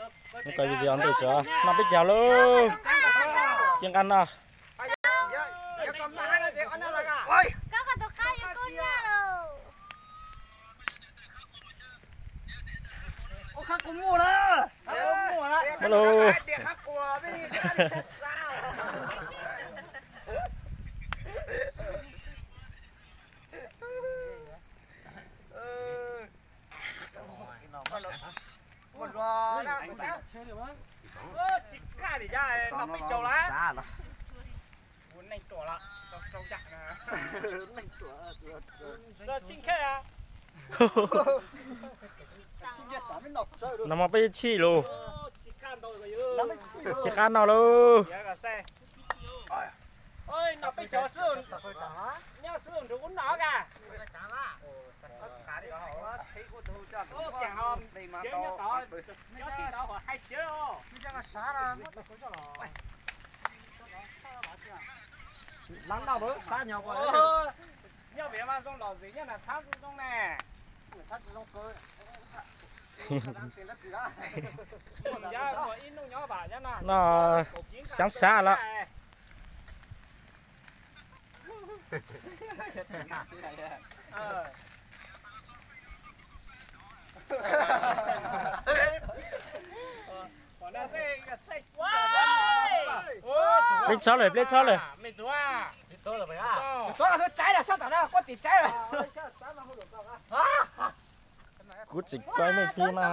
Nws koj yus ntej tso, noj peb caug lauj. Ci nqaj no. Hello. Tsis kaj li, yog noj peb caug lawm. Ua neej ruam lawm, sau sau yam na. Tsis kaj, noj peb caug lawm. Tsis kaj noj lauj. Noj peb caug xwb, nyob xwb nrug kuv noj ka. Nyob pem mas zoo lom zem nyob na, txhab zoo ne. Noj xyav xyav lawm. Peb txhob lawm, peb txhob lawm. Kuv tsis koj mej tib na.